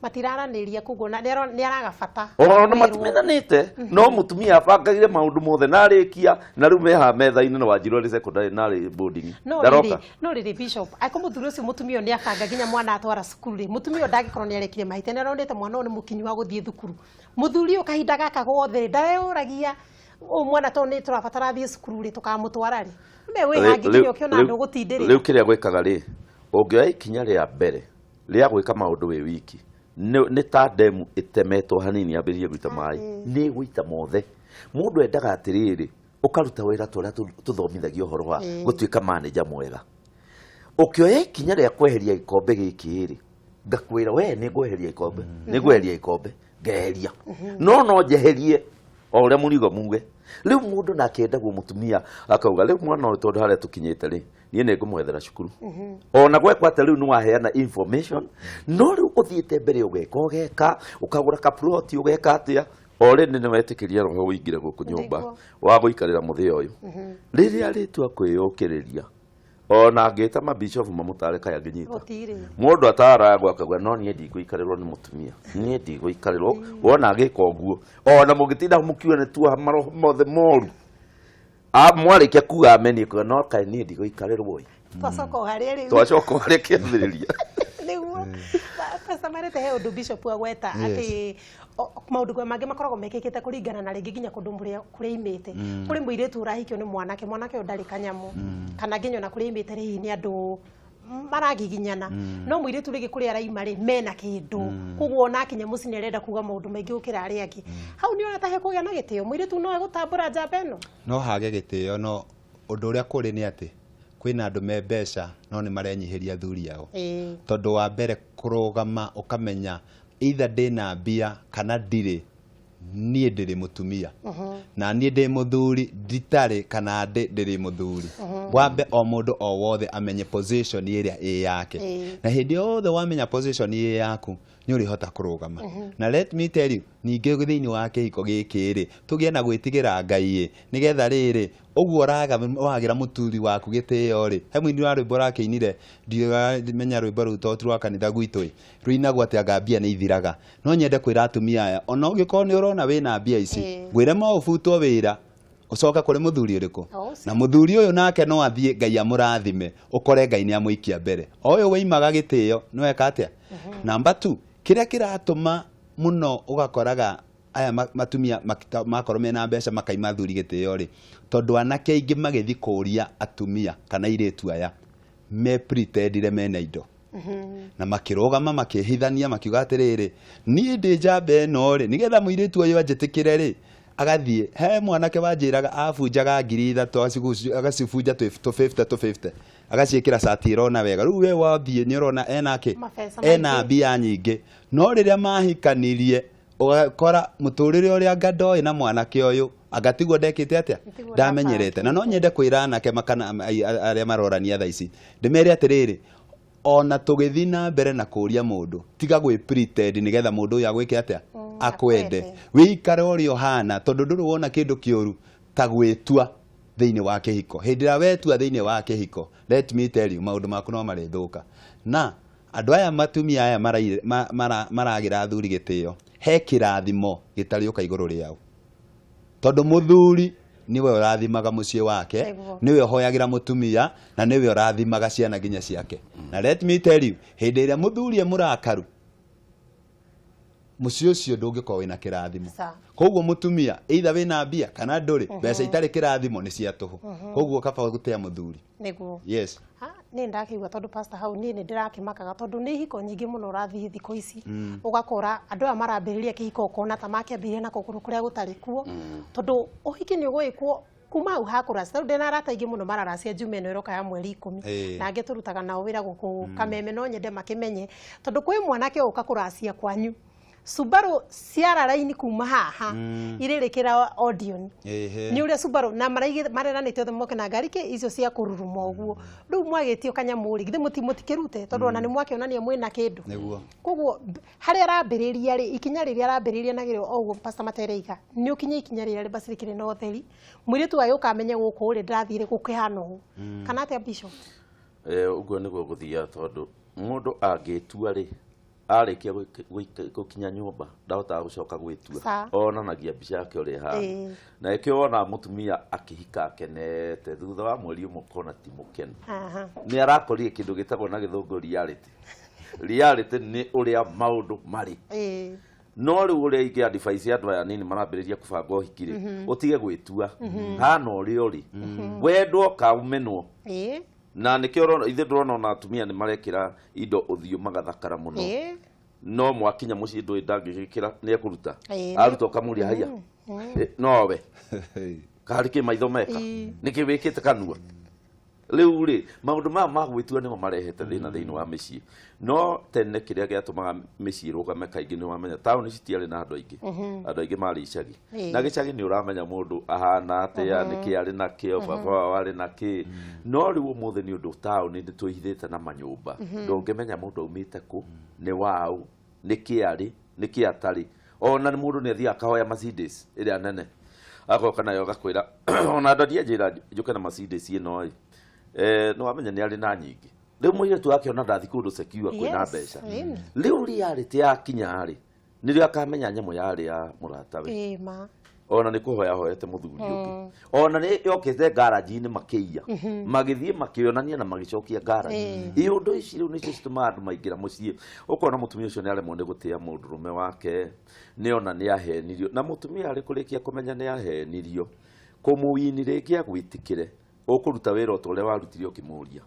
Matiraranĩria koguo nĩ araga bata. Ona matimenanĩte, no mũtumia abangagire maũndũ mothe na arĩkia, na rĩu meha metha-inĩ na wanjirwo arĩ secondary na arĩ boarding. Ndaroka. No rĩrĩ Bishop, angĩkorwo mũthuri ũcio mũtumia ũyũ nĩ abanga nginya mwana atwara cukuru rĩ, mũtumia ũyũ ndangĩkorwo nĩ arekire mahĩtia, nĩ aronete mwana ũyũ nĩ mũkinyu wa gũthiĩ thukuru. Mũthuri ũyũ kahinda gaka gothe rĩ, ndareyũragia ũyũ mwana tondũ nĩ tũrabatara athiĩ cukuru rĩ, tũkamũtwara rĩ. Me wĩhangi nginya ũkĩona andũ gũtindĩrĩra. Rĩu kĩrĩa gwĩkaga rĩ, ũngĩoya ikinya rĩa mbere rĩa gwĩka maũndũ wĩ wiki, nĩ ta ndemu ĩtemetwo hanini yambĩrĩrie gũita maĩ, nĩ ĩgũita mothe. Mũndũ endaga atĩrĩrĩ, ũkaruta wĩra ta ũrĩa tũthomithagia ũhoro wa gũtuĩka manager mwega. Ũkĩoya ikinya rĩa kweheria gĩkombe gĩkĩ rĩ, ngakwĩra we nĩ ngweheria gĩkombe, nĩ ngweheria gĩkombe, ngeheria. No no njeherie o ũrĩa mũrigo muge. Rĩu mũndũ nake endagwo mũtumia akauga rĩu mwana ũyũ tondũ harĩa tũkinyĩte rĩ, niĩ nĩ ngũmwethera cukuru. Ona gwekwo atĩa rĩu nĩ waheana information, no rĩu ũthiĩte mbere ũgeka ũgeka, ũkagũra ka plot ũgeka atĩa, already nĩ wetĩkĩria roho ũingĩre gũkũ nyũmba wa gũikarĩra mũthĩa ũyũ. Rĩrĩa rĩtua kwĩyũkĩrĩria, ona angĩta mabishofu mamũtare kaĩ angĩnyita. Mũndũ ataragwo akauga no niĩ ndigũikarĩrwo nĩ mũtumia, niĩ ndigũikarĩrwo. Wona agĩka ũguo, ona mũngĩtinda mũkiuga nĩ tuoha maroho mothe moru, mwarĩkia kuga ameni, kuga no kaĩ niĩ ndigũikarĩrwo ĩ. Twacoka o harĩa rĩu. Twacoka o harĩa kĩambĩrĩria. Nĩguo. Pastor Marete, he ũndũ Bishop agweta atĩ maũndũ mangĩ makoragwo mekĩkĩte kũringana na rĩngĩ nginya kũndũ kũrĩa aimĩte. Kũrĩ mũirĩtu ũrahikio nĩ mwanake, mwanake ũyũ ndarĩ kanyamũ, kana nginya ona kũrĩa aimĩte rĩ, hihi nĩ andũ maragiginyana. No mũirĩtu rĩngĩ kũrĩa araima rĩ, mena kĩndũ. Koguo ona akinya mũciĩ nĩ arenda kuga maũndũ maingĩ gũkĩra arĩa angĩ. Hau nĩ ũrona ta hekũgĩa na gĩtĩo, mũirĩtu no egũtambũra njamba ĩno? No hage gĩtĩo, no ũndũ ũrĩa kũrĩ nĩ atĩ kwĩna andũ me mbeca no nĩ marenyihĩria athuri ao. Tondũ wa mbere kũrũgama ũkamenya either ndĩna mbia kana ndirĩ, niĩ ndĩrĩ mũtumia. Na niĩ ndĩ mũthuri, nditarĩ kana ndĩrĩ mũthuri. Wambe o mũndũ o wothe amenye position ĩrĩa ĩ yake. Na hĩndĩ yothe wamenya position ĩ yaku, nĩ ũrĩhota kũrũgama. Na let me tell you, ningĩ thĩinĩ wa kĩhiko gĩkĩ rĩ, tũgĩe na gwĩtigĩra Ngai ĩ, nĩgetha rĩrĩ, ũguo ũragĩra mũthuri waku gĩtĩo rĩ, he mũini wa rwĩmbo ũrakĩinire, ndiramenya rwĩmbo rũu tondũ ti rwa kanitha gwitũ ĩ, rũinagwo atĩ anga mbia nĩ ithiraga. No nyende kwĩra atumia aya, ona ũngĩkorwo nĩ ũrona wĩna mbia ici, ngwĩre no ũbutwo wĩra, Ũcoke kũrĩ mũthuri ũrĩkũ? O ũcio. Na mũthuri ũyũ nake no athiĩ Ngai amũrathime, ũkore Ngai nĩ amũikia mbere. O ũyũ wĩimaga gĩtĩo nĩ weka atĩa? Number 2, kĩrĩa kĩratũma mũno ũgakoraga aya matumia makorwo mena mbeca makaima athuri gĩtĩo rĩ, tondũ anake aingĩ magĩthiĩ kũria atumia kana airĩtu aya me pretendire mena indo na makĩrũgama makĩhithania makiuga atĩrĩrĩ, niĩ ndĩ njamba ĩno rĩ, nĩgetha mũirĩtu ũyũ anjĩtĩkĩre rĩ, agathiĩ he mwanake wanjĩraga abunjaga 3,000 agacibunja tũ 50 tũ 50 agaciĩkĩra cati ĩrona wega. Rĩu we wathiĩ nĩ ũrona ena kĩ? Mabeca Ena maingĩ. mbia nyingĩ. No rĩrĩa mahikanirie ũgakora mũtũrĩre ũrĩa anga ndoĩ na mwanake ũyũ anga tiguo ndekĩte atĩa, Tiguo ndamenyerete. Na no nyende kwĩra anake makana arĩa marorania thaa ici, ndĩmere atĩrĩrĩ, ona tũgĩthiĩ na mbere na kũria mũndũ, tiga gwĩ pretend nĩgetha mũndũ ũyũ agwĩke atĩa, akwende. Akwende. Wĩikare ũrĩa ũhana, tondũ ndũrĩ wona kĩndũ kĩũru ta gwĩtua thĩinĩ wa kĩhiko. Hĩndĩ ĩrĩa wetua thĩinĩ wa kĩhiko, let me tell you, maũndũ maku no marĩthũka. Na andũ aya matumia aya maragĩra athuri gĩtĩo, he kĩrathimo gĩtarĩũka igũrũ rĩao, tondũ mũthuri nĩwe ũrathimaga mũciĩ wake, nĩwe ũhoyagĩra mũtumia, na nĩwe ũrathimaga ciana nginya ciake. Na let me tell you, hĩndĩ ĩrĩa mũthuri e mũrakaru, mũciĩ ũcio ndũngĩkorwo wĩna kĩrathimo. Koguo mũtumia, either wĩna mbia kana ndũrĩ, mbeca itarĩ kĩrathimo nĩ cia tũhũ. Koguo kaba gũtĩa mũthuri. Nĩguo. Yes. Niĩ ndakĩigua tondũ pastor hau niĩ nĩ ndĩrakĩmakaga tondũ nĩ ihiko nyingĩ mũno ũrathiĩ thikũ ici, ũgakora andũ aya marambĩrĩria kĩhiko ũkona ta makĩambĩrĩria na kũgũrũ kũrĩa gũtarĩ kuo, tondũ ũhiki nĩ ũgwĩkwo kuma hau hakũracia. Rĩu ndĩna arata aingĩ mũno mararacia Juma ĩno ĩroka ya mweri 10, na angĩ tũrutaga nao wĩra gũkũ Kameme, no nyende makĩmenye tondũ kwĩ mwanake ũka kũracia kwanyu Subaru ciara raini kuma haha irĩrĩkĩra Odeon. Nĩ ũrĩa Subaru na mareranĩte othe moke na ngari kĩ icio cia kũruruma ũguo. Rĩu mwagĩtio kanyamũ rĩ, githĩ mũtikĩrute tondũ ona nĩ mwakĩonania mwĩna kĩndũ. Nĩguo. Koguo harĩa arambĩrĩria rĩ, ikinya rĩrĩa arambĩrĩria narĩo o ũguo Pastor Matere aiga, nĩ ũkinye ikinya rĩrĩa rĩbacĩ rĩkĩrĩ na ũtheri, mũirĩtu agĩũka amenye gũkũ rĩ, ndĩrathire gũkĩhana ũũ. Kana atĩa, Bishop? Ũguo nĩguo gũthiaga, tondũ mũndũ angĩtua rĩ, arĩkia gũkinya nyũmba ndahotaga gũcoka gwĩtua. Onanagia mbica yake ũrĩa ĩhana. Na ĩkĩo wonaga mũtumia akĩhika akenete, thutha wa mweri ũmwe ũkona ti mũkenu. Nĩ arakorire kĩndũ gĩtagwo na Gĩthũngũ reality. Reality nĩ ũrĩa maũndũ marĩ. No rĩu ũrĩa ingĩ advice andũ aya nini marambĩrĩria kũbanga ũhiki rĩ, ũtige gwĩtua hana ũrĩa ũrĩ, wendwo ka ũmenwo. Na nĩkĩo ũrona ithuĩ ndĩrona ona atumia nĩ marekĩra indo ũthiũ magathakara mũno, no mwakinya mũciĩ ndũĩ ndangĩgĩkĩra, nĩ ekũruta. Aruta ũkamũria, haiya, nowe karĩ kĩ maitho meka, nĩkĩ wĩkĩte kanua? Rĩu rĩ, maũndũ maya ma gwĩtua nĩmo marehete thĩna thĩinĩ wa mĩciĩ. No tene kĩrĩa gĩatũmaga mĩciĩ ĩrũgame kaingĩ, nĩ wamenya taũni citiarĩ na andũ aingĩ, andũ aingĩ marĩ icagi. Na gĩcagi nĩ ũramenya mũndũ ahana atĩa, nĩkĩ arĩ nakĩo, baba wao arĩ na kĩ. No rĩu ũmũthĩ nĩ ũndũ taũni nĩ twĩhithĩte na manyũmba, ndũngĩmenya mũndũ aumĩte kũ, nĩ waũ, nĩkĩ arĩ, nĩkĩ atarĩ. Ona mũndũ nĩ athiaga akahoya Mercedes ĩrĩa nene, agoka nayo agakwĩra, ona ndadi anjĩra njũke na Mercedes ĩno ĩ. Nĩ wamenya nĩ arĩ na nyingĩ. Rĩu mũirĩtu akĩona ndathi kũndũ secure kwĩna mbeca. Rĩu reality yakinya rĩ, nĩrĩo akamenya nyamũ yarĩ ya mũratawe. Ĩĩ ma. Ona nĩ kũhoya hoete mũthuri ũngĩ, ona nĩ yokĩte ngaranji-inĩ, makĩiya, magĩthiĩ makĩonania na magĩcokia ngaranji. Iũndũ ici rĩu nĩcio citũmaga andũ maingĩra mũciĩ, ũkona mũtumia ũcio nĩ aremwo nĩ gũtĩa mũndũrũme wake, nĩ ona nĩ ahenirio. Na mũtumia arĩ kũrĩkia kũmenya nĩ ahenirio, kũmũwini rĩngĩ agwĩtĩkĩre, ũkũruta wĩra o ta ũrĩa warutire ũkĩmũria.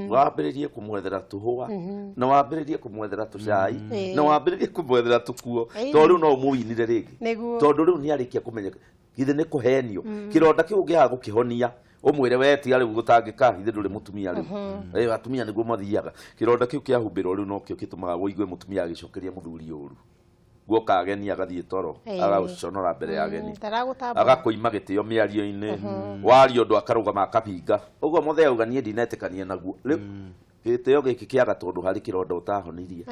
Wambĩrĩrie kũmwethera tũhũa, na wambĩrĩrie kũmwethera tũcai, na wambĩrĩrie kũmwethera tũkuo, tondũ rĩu no ũmũwinire rĩngĩ. Tondũ rĩu nĩ arĩkia kũmenya githĩ nĩ kũhenio. Kĩronda kĩu ũngĩaga gũkĩhonia, ũmwĩre we tiga rĩu gũtangĩka, githĩ ndũrĩ mũtumia rĩu? Atumia nĩguo mathiaga. Kĩronda kĩu kĩahumbĩrwo rĩu nokĩo gĩtũmaga ũigue mũtumia agĩcokeria mũthuri ũru. Guoka ageni agathiĩ toro, agagũconora mbere ya ageni, Ndaragũtambũra. Agakũima gĩtĩo mĩario-inĩ, waria ũndũ akarũgama akabinga ũguo mũthee auga niĩ ndinetĩkania naguo. Rĩu gĩtĩo gĩkĩ kĩaga tondũ harĩ kĩronda ũtahonirie.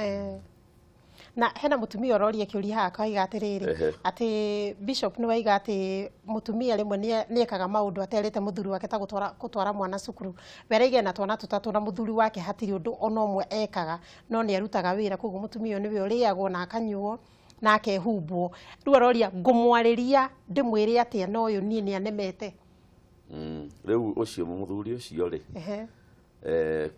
Na hena mũtumia ũroria kĩũria haha akauga atĩrĩrĩ, atĩ Bishop nĩ waiga atĩ mũtumia rĩmwe nĩekaga maũndũ aterĩte mũthuri wake ta gũtwara mwana cukuru. We araiga ena twana tũtatũ na mũthuri wake hatirĩ ũndũ ona ũmwe ekaga, no nĩ arutaga wĩra, koguo mũtumia ũyũ nĩwe ũrĩagwo na akanyuo. Na akehumbwo. Rĩu aroria ngũmwarĩria ndĩmwĩre atĩa na ũyũ niĩ nĩ anemete. Rĩu ũcio mũthuri ũcio rĩ,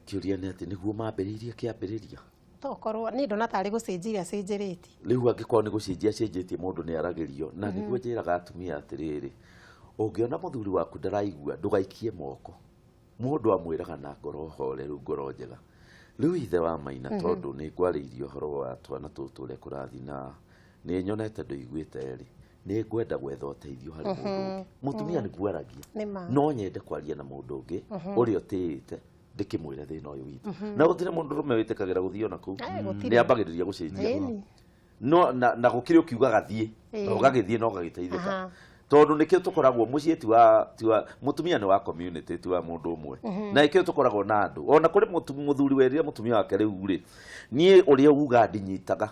kĩũria nĩ atĩ nĩguo mambĩrĩirie kĩambĩrĩria. Tokorwo niĩ ndona tarĩ gũcenjia acenjeretie. Rĩu angĩkorwo nĩ gũcenjia acenjetie, mũndũ nĩ aragĩrio. Na nĩguo njĩraga atumia atĩrĩrĩ, ũngĩona mũthuri waku ndaraigua, ndũgaikie moko. Mũndũ amwĩraga na ngoro horeru, ngoro njega. Rĩu ithe wa Maina, tondũ nĩ ngwarĩirie ũhoro wa twana tũtũ ũrĩa kũrathiĩ na nĩ nyonete ndũiguĩte rĩ, nĩ ngwenda gwetha ũteithio harĩ mũndũ ũngĩ. Mũtumia nĩguo aragia. Nĩma. No nyende kwaria na mũndũ ũngĩ ũrĩa ũtĩĩte, ndĩkĩmwĩre thĩna ũyũ witũ. Na gũtirĩ mũndũ ũrũme wĩtĩkagĩra gũthiĩ ona kũu. Gũtirĩ. Nĩ ambagĩrĩria gũcenjia. Ĩni. No na gũkĩrĩ ũkiugaga thiĩ na ũgagĩthiĩ na ũgagĩteithĩka. Tondũ nĩkĩo tũkoragwo mũciĩ ti wa mũtumia, nĩ wa community, ti wa mũndũ ũmwe. Na nĩkĩo tũkoragwo na andũ. Ona kũrĩ mũthuri werire mũtumia wake, rĩu rĩ, niĩ ũrĩa uga ndinyitaga,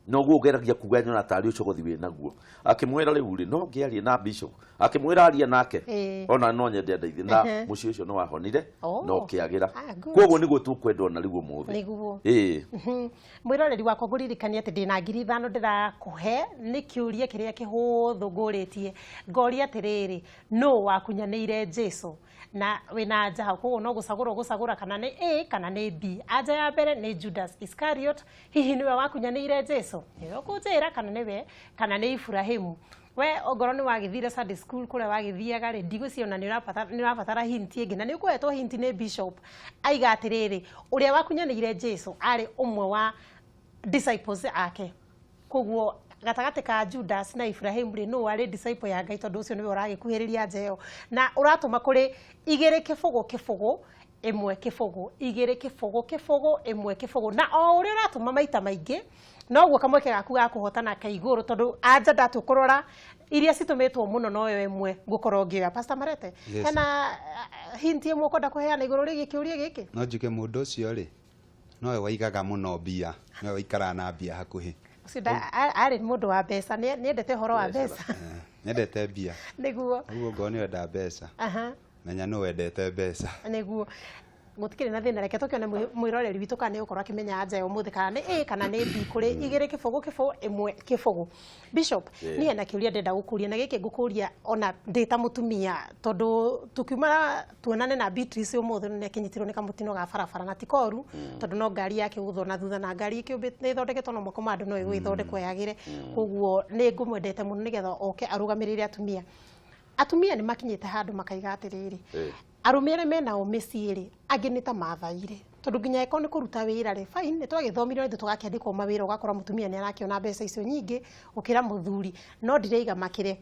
noguo ũgeragia kuga nyona tarĩ ũcogothi wĩ naguo. Akĩmwĩra, rĩu rĩ, no ngĩarie na bishop. Akĩmwĩra arie nake. Ona no nyende andeithie na mũciĩ ũcio nĩ wahonire na ũkĩagĩra. Ah, good. Koguo nĩguo tũkwenda ona rĩu ũmũthĩ. Nĩguo. Ĩĩ. Mwĩroreri wakwa, ngũririkania atĩ ndĩna 5,000 ndĩrakũhe nĩ kĩũria kĩrĩa kĩhũthũ ngũrĩtie. Ngoria atĩrĩrĩ, nũ wakunyanĩire Jesu? Na wĩna anja hau, koguo no gũcagũra ũgũcagũra kana nĩ A kana nĩ B. Anja ya mbere nĩ Judas Iscariot. Hihi nĩwe wakunyanĩire Jesu? Nĩwe ũkũnjĩra kana nĩwe kana nĩ Ibrahimu. We ongorwo nĩ wagĩthire Sunday school kũrĩa wagĩthiaga rĩ, ndigwĩciria ona nĩ ũrabatara hint ĩngĩ, na nĩ ũkũhetwo hint nĩ bishop. Aiga atĩrĩrĩ, ũrĩa wakunyanĩire Jesu arĩ ũmwe wa disciples ake. Koguo gatagatĩ ka Judas na Ibrahim rĩ, nũ warĩ disciple ya Ngai? Tondũ ũcio nĩwe ũragĩkuhĩrĩria nja ĩyo na ũratũma kũrĩ 2-0 0 1 0 2-0 0 1 0. Na o ũrĩa ũratũma maita maingĩ, noguo kamweke gaku ga kũhotana ka igũrũ, tondũ anja ndatũkũrora iria citũmĩtwo mũno noyo ĩmwe ngũkorwo ngĩoya. Pastor Marete, Yes. hena hint ĩmwe ũkwenda kũheana igũrũ rĩgiĩ kĩũria gĩkĩ? No njuge mũndũ ũcio rĩ, nowe waigaga mũno mbia, nowe waikaraga na mbia hakuhĩ. Ũcio arĩ mũndũ wa mbeca, nĩendete ũhoro wa mbeca. Nĩendete mbia. Ũguo ngorwo nĩ wenda mbeca, menya nũ wendete mbeca. Nĩguo, gũtikĩrĩ na thĩna. Reke tũkĩone mwĩroreri witũ kana nĩ ũgũkorwo akĩmenya anja ya ũmũthĩ, kana nĩ A kana nĩ B, kũrĩ 2-0 0 1 0. Bishop, niĩ hena kĩũria ndĩrenda gũkũria, na gĩkĩ ngũkũria ona ndĩ ta mũtumia, tondũ tũkiuma tuonane na Beatrice ũmũthĩ nĩ akĩnyitirwo nĩ kamũtino ga barabara, na ti koru, tondũ no ngari yake gũthwo na thutha, na ngari nĩ ĩthondeketwo na moko ma andũ, no ĩgũgĩthondekwo yagĩre. Koguo nĩ ngũmwendete mũno nĩgetha oke arũgamĩrĩre atumia. Atumia nĩ makinyĩte handũ makaiga atĩrĩrĩ, arũme arĩa menao mĩciĩ rĩ, angĩ nĩ ta mathaire, tondũ nginya angĩkorwo nĩ kũruta wĩra rĩ, fine, nĩ twagĩthomire ithuĩ tũgakĩandĩkwo mawĩra, ũgakora mũtumia nĩ arakĩona mbeca icio nyingĩ gũkĩra mũthuri, no ndiraiga makĩre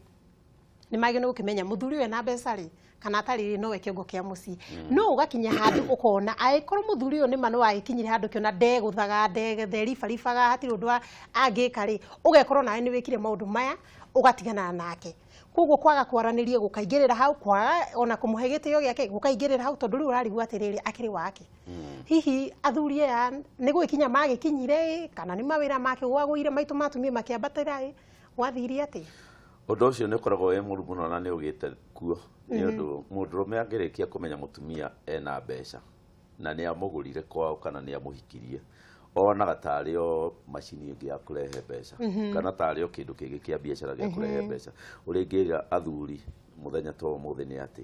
nĩ magĩrĩirwo nĩ gũkĩmenya mũthuri ũyũ ena mbeca rĩ kana atarĩ rĩ, nowe kĩongo kĩa mũciĩ. No ũgakinya handũ ũkona angĩkorwo mũthuri ũyũ nĩma nĩ wagĩkinyire handũ ũkĩona ndegũthaga, nderibaribaga, hatirĩ ũndũ angĩka rĩ, ũgekorwo nawe nĩ wĩkire maũndũ maya, ũgatigana nake. Koguo kwaga kwaranĩria gũkaingĩrĩra hau, kwaga ona kũmũhe gĩtĩo gĩake gũkaingĩrĩra hau, tondũ rĩu ũrarigwo atĩrĩrĩ, akĩrĩ wake. Hihi athuri aya nĩ gũgĩkinya magĩkinyire ĩ, kana nĩ mawĩra makĩgwagũire maitũ matumia makĩambatĩra ĩ, gwathire atĩa? Ũndũ ũcio nĩ ũkoragwo wĩ mũru mũno na nĩ ũgĩte kuo, nĩ ũndũ mũndũrũme angĩrĩkia kũmenya mũtumia ena mbeca na nĩ amũgũrire kwao kana nĩ amũhikirie, onaga tarĩ o macini ĩngĩ ya kũrehe mbeca kana tarĩ o kĩndũ kĩngĩ kĩa biacara gĩa kũrehe mbeca. Ũrĩa ingĩra athuri mũthenya ta ũmũthĩ nĩ atĩ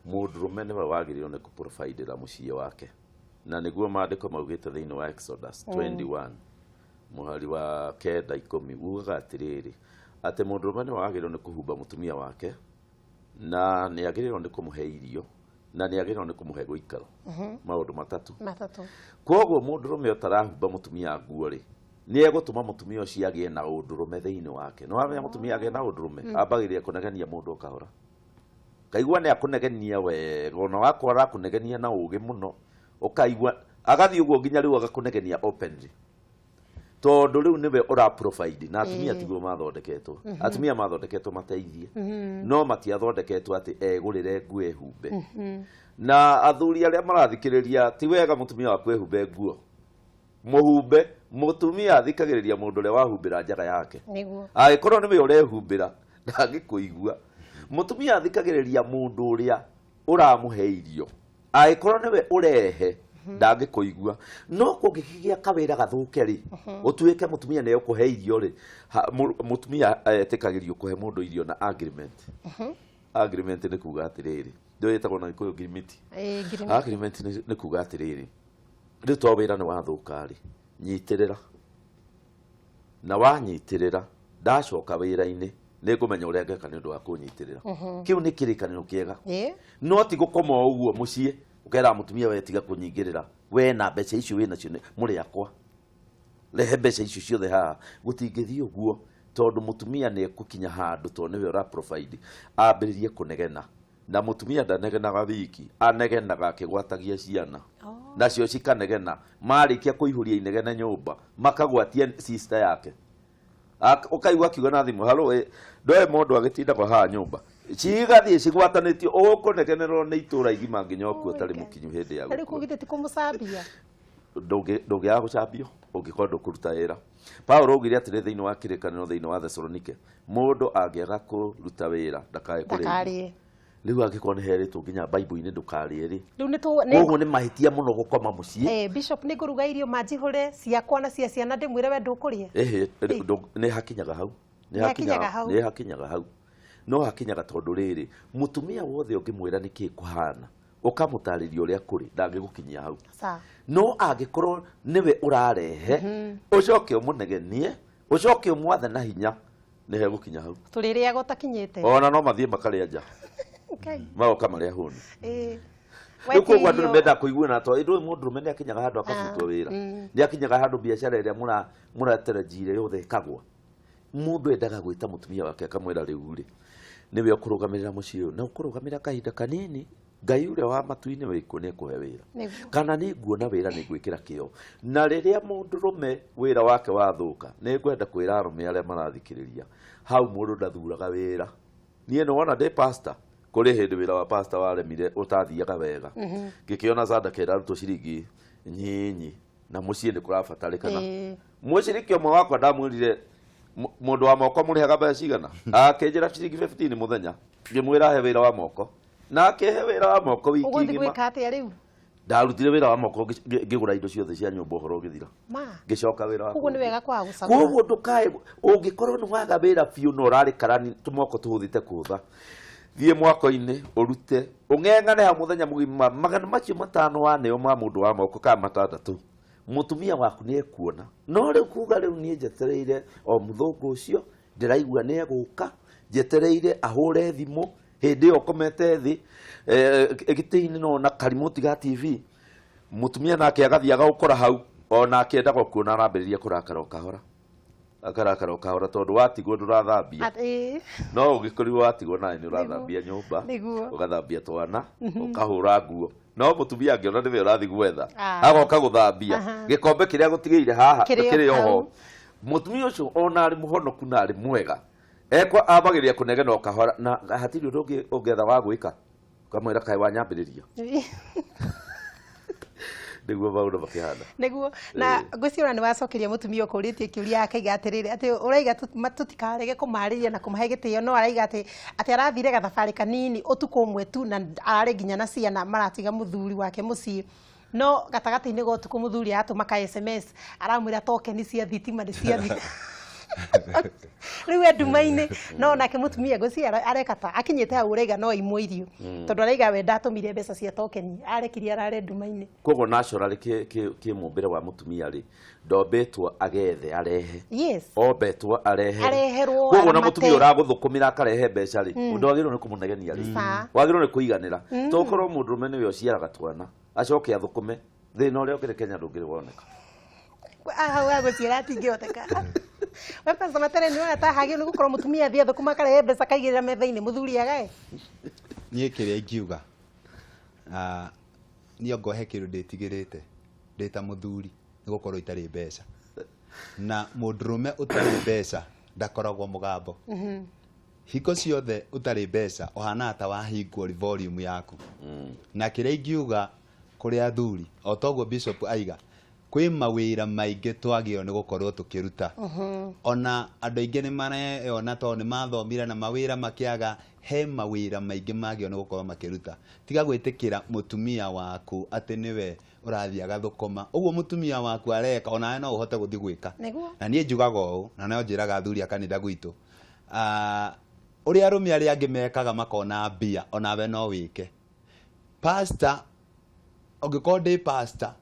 mũndũrũme nĩwe wagĩrĩirwo nĩ kũprovidĩra mũciĩ wake, na nĩguo maandĩko maugĩte thĩinĩ wa Exodus 21 mũhari wa 9, 10, ugaga atĩrĩrĩ, atĩ mũndũrũme nĩwe wagĩrĩirwo nĩ kũhumba mũtumia wake, na nĩ agĩrĩirwo nĩ kũmũhe irio, na nĩ agĩrĩirwo nĩ kũmũhe gũikaro. Maũndũ matatũ. Matatũ. Koguo mũndũrũme ũtarahumba mũtumia nguo rĩ, nĩ egũtũma mũtumia ũcio agĩe na ũndũrũme thĩinĩ wake. Nĩ wamenya mũtumia agĩe na ũndũrũme, ambagĩrĩria kũnegenia mũndũ o kahora, kaigua nĩ akũnegenia wega, ona wakorwo arakũnegenia na ũgĩ mũno, ũkaigua agathiĩ ũguo nginya rĩu agakũnegenia openly, tondũ rĩu nĩwe ũra provide. Na atumia tiguo mathondeketwo. Atumia mathondeketwo mateithie, no matiathondeketwo atĩ egũrĩre nguo ehumbe. Na athuri arĩa marathikĩrĩria, ti wega mũtumia waku ehumbe nguo. Mũhumbe. Mũtumia athikagĩrĩria mũndũ ũrĩa wahumbĩra njaga yake. Angĩkorwo nĩwe ũrehumbĩra, ndangĩkũigua. Mũtumia athikagĩrĩria mũndũ ũrĩa ũramũhe irio. Angĩkorwo nĩwe ũrehe Ndangĩkũigua. No kũngĩkĩgĩa kawĩra gathũke rĩ, ũtuĩke mũtumia nĩ egũkũhe irio rĩ, mũtumia etĩkagĩrio kũhe mũndũ irio na agreement. Agreement nĩ kuga atĩrĩrĩ, ndio ĩtagwo na Gĩkũyũ ngirimiti. Ĩĩ, ngirimiti. Agreement nĩ kuga atĩrĩrĩ, rĩu to wĩra nĩ wathũka rĩ, nyitĩrĩra, na wanyitĩrĩra ndacoka wĩra-inĩ nĩ ngũmenya ũrĩa ngeka nĩ ũndũ wa kũnyitĩrĩra. Kĩu nĩ kĩrĩkanĩro kĩega. No ti gũkoma o ũguo mũciĩ ũkera mũtumia, we tiga kũnyingĩrĩra, we na mbeca icio wĩ nacio mũrĩ akwa, rehe mbeca icio ciothe haha. Gũtingĩthiĩ ũguo, tondũ mũtumia nĩ ekũkinya handũ, tondũ nĩwe ũra provide, ambĩrĩrie kũnegena. Na mũtumia ndanegenaga wiki, anegenaga akĩgwatagia ciana. Nacio cikanegena. Marĩkia kũihũria inegene nyũmba, makagwatia sister yake. Ũkaigua akiuga na thimũ, "Halo, ndoe mũndũ agĩtindagwo haha nyũmba." Cigathiĩ cigwatanĩtio, ũkũnegenerwo nĩ itũra igima nginya ũkue ũtarĩ mũkinyu hĩndĩ ya Na rĩu gũkua. kũu githĩ ti kũmũcambia? Ndũngĩaga gũcambio ũngĩkorwo ndũkũruta wĩra. Paulo augire atĩrĩ thĩinĩ wa kĩrĩkanĩro thĩinĩ wa Thesalonike, mũndũ angĩaga kũruta wĩra ndakae kũrĩa irio. Ndakarĩe. Rĩu angĩkorwo nĩ herĩtwo nginya Bible-inĩ ndũkarĩe rĩ, Rĩu nĩ tũ nĩ koguo nĩ mahĩtia mũno gũkoma mũciĩ. Bishop, nĩ ngũruga irio manjihũre ciakwa na cia ciana, ndĩmwĩre we ndũkũrĩa. Ĩhĩ, nĩ hakinyaga hau. Nĩ hakinyaga hau. Nĩ hakinyaga hau. No hakinyaga tondũ rĩrĩ, mũtumia wothe ũngĩmwĩra nĩkĩ kũhana, ũkamũtarĩria ũrĩa kũrĩ, ndangĩgũkinyia hau. Sawa. No angĩkorwo nĩwe ũrarehe, ũcoke ũmũnegenie, ũcoke ũmwathe na hinya, nĩ hegũkinya hau. Tũrĩrĩaga ũtakinyĩte. Ona no mathiĩ makarĩa nja. Ngai. Magoka marĩa hũni. Rĩu koguo andũ Wetirio. nĩ mendaga kũiguana, tondũ ndũĩ mũndũrũme nĩ akinyaga handũ akabutwo wĩra, nĩ akinyaga handũ biacara ĩrĩa mũratarajire yothe ĩkagwa. Mũndũ endaga gwĩta mũtumia wake akamwĩra, rĩu rĩ, nĩwe ũkũrũgamĩrĩra mũciĩ ũyũ, na ũkũrũgamĩrĩra kahinda kanini, Ngai ũrĩa wa matu-inĩ wĩkuo nĩ ekũhe wĩra. Kana nĩ nguona wĩra, nĩ ngwĩkĩra kĩo. Na rĩrĩa mũndũrũme wĩra wake wathũka, nĩ ngwenda kwĩra arũme arĩa marathikĩrĩria hau, mũndũ ndathuraga wĩra. Niĩ nĩ wona ndĩ pastor, kũrĩ hĩndĩ wĩra wa pastor waremire, ũtathiaga wega, ngĩkĩona sadaka ĩrarutwo ciringi nyinyi na mũciĩ nĩ kũrabatarĩkana. Mũciriki ũmwe wakwa ndamwĩrire, "Mũndũ wa moko mũrĩhaga mbeca cigana?" Akĩnjĩra ciringi 15 mũthenya. Ngĩmwĩra he wĩra wa moko, na akĩhe wĩra wa moko wiki Ũgũthiĩ ng'ima. gwĩka atĩa rĩu? Ndarutire wĩra wa moko, ngĩgũra indo ciothe cia nyũmba, ũhoro ũgĩthira. Ma. Ngĩcoka wĩra wa Koguo nĩ kũngĩ. wega kwaga gũcagũra. Koguo ndũkae, ũngĩkorwo nĩ waga wĩra biũ na ũrarĩ karani, tũmoko tũhũthĩte kũũtha, thiĩ mwako-inĩ ũrute, ũng'eng'ane hau mũthenya mũgima, 500 waneo ma mũndũ wa moko kana 600, mũtumia waku nĩ ekuona. No rĩu kuga rĩu niĩ njetereire o mũthũngũ ũcio ndĩraigua nĩ egũka, njetereire ahũre thimũ hĩndĩ ĩyo ũkomete thĩ gĩtĩ-inĩ no na karimoti ga TV, mũtumia nake agathiĩ agaũkora hau, ona akĩendaga kuona arambĩrĩria kũrakara o kahora, akarakara o kahora, tondũ watigwo ndũrathambia. No ũngĩkorirwo watigwo nawe nĩ ũrathambia nyũmba, ũgathambia twana, ũkahũra nguo, no mũtumia angĩona nĩwe ũrathiĩ gwetha, agoka gũthambia gĩkombe kĩrĩa gũtigĩire haha Kĩrĩ o kĩrĩ oho. hau. Mũtumia ũcio ona arĩ mũhonoku na arĩ mwega, ekwa ambagĩrĩria kũnegena o kahora, na hatirĩ ũndũ ũngĩ ũngĩetha wa gwĩka, ũkamwĩra, "Kaĩ wanyambĩrĩria." Nĩguo maũndũ makĩhana. Nĩguo na ngwĩciria ona nĩ wacokeria mũtumia ũkũrĩtie kĩũria, akaiga atĩrĩrĩ, atĩ ũraiga tũtikarege kũmarĩria na kũmahe gĩtĩo, no araiga atĩ arathire gathabarĩ kanini ũtukũ ũmwe tu, na ararĩ nginya na ciana, maratiga mũthuri wake mũciĩ, no gatagatĩ-inĩ ga ũtukũ mũthuri aratũma ka SMS, aramwĩra tokeni cia thitima nĩ ciathira. Rĩu e nduma-inĩ. No nake mũtumia ngwĩciria areka ta akinyĩte hau, ũraiga no imwe irio, tondũ araiga we ndatũmire mbeca cia tokeni, arekirie arare nduma-inĩ. Koguo naturally kĩ mũmbĩre wa mũtumia rĩ, ndombĩtwo agethe arehe. Ombetwo arehe. Areherwo, Koguo na aramate. mũtumia ũragũthũkũmĩra akarehe mbeca rĩ, ndwagĩrĩirwo nĩ kũmũnegenia rĩ. Wagĩrĩirwo nĩ kũiganĩra. Tokorwo mũndũrũme nĩwe ũciaraga twana, acoke athũkũme, thĩna ũrĩa ũkĩrĩ Kenya ndũngĩrĩ woneka. Hau agũciara atingĩhoteka. We Pastor Matere, nĩ ũrona ta hagĩrĩirwo nĩ gũkorwo mũtumia athiĩ athũkũma akarehe mbeca akaigĩrĩra metha-inĩ, mũthuri agae? Niĩ kĩrĩa ingiuga, niĩ ongorwo he kĩndũ ndĩtigĩrĩte ndĩ ta mũthuri, nĩ gũkorwo itarĩ mbeca. Na mũndũrũme ũtarĩ mbeca ndakoragwo mũgambo. Hingo ciothe ũtarĩ mbeca ũhanaga ta wahingwo volume yaku. Na kĩrĩa ingiuga kũrĩ athuri, o toguo Bishop aiga, Kwĩ mawĩra maingĩ twagĩrĩirwo nĩ gũkorwo tũkĩruta. Ona andũ aingĩ nĩ mareyona tondũ nĩ mathomire na mawĩra makĩaga, he mawĩra maingĩ magĩrĩirwo nĩ gũkorwo makĩruta. Tiga gwĩtĩkĩra mũtumia waku atĩ nĩwe ũrathiĩ agathũkũma. Ũguo mũtumia waku areka onawe no ũhote gũthiĩ gwĩka. Nĩguo. Na niĩ njugaga ũũ, na no njĩraga athuri a kanitha gwitũ, ũrĩa arũme arĩa angĩ mekaga makona mbia, onawe no wĩke. Pastor, ũngĩkorwo ndĩ pastor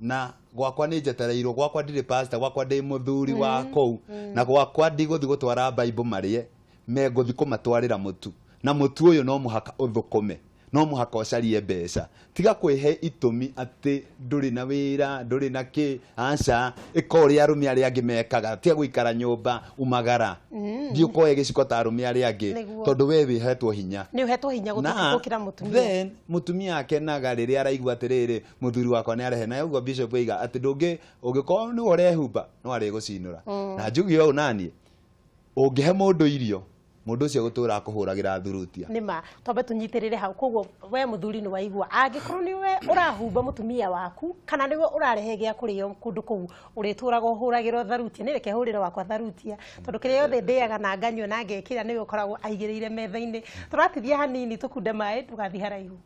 na gwakwa nĩ njetereirwo, gwakwa ndirĩ pastor, gwakwa ndĩ mũthuri wa kũu, na gwakwa ndigũthiĩ gũtwara Bible marĩe, megũthiĩ kũmatwarĩra mũtu, na mũtu ũyũ no mũhaka ũthũkũme, no mũhaka ũcarie mbeca. Tiga kwĩhe itũmi atĩ ndũrĩ na wĩra, ndũrĩ na kĩ, aca, ĩka ũrĩa arũme arĩa angĩ mekaga, tiga gũikara nyũmba umagara, thiĩ ũkoe gĩciko ta arũme arĩa angĩ, tondũ we wĩhetwo hinya. Nĩ ũhetwo hinya gũkĩra mũtumia. Then mũtumia akenaga rĩrĩa araigua atĩrĩrĩ, mũthuri wakwa nĩ arehe. Na ũguo Bishop oiga atĩ ndũngĩ, ũngĩkorwo nĩwe ũrehumba, no arĩgũcinũra. Na njuge ũũ naniĩ, ũngĩhe mũndũ irio, mũndũ ũcio gũtũra akũhũragĩra thurutia. Nĩma, twambe tũnyitĩrĩre hau. Koguo we mũthuri nĩ waigua, angĩkorwo nĩwe ũrahumba mũtumia waku kana nĩwe ũrarehe gĩa kũrĩo kũndũ kũu, ũrĩtũraga ũhũragĩrwo tharutia. Nĩ reke hũrĩre wakwa tharutia, tondũ kĩrĩa yothe ndĩaga na nganyua na ngekĩra nĩwe ũkoragwo aigĩrĩire metha-inĩ. Tũratithia hanini tũkunde maĩ, ndũgathiĩ haraihu.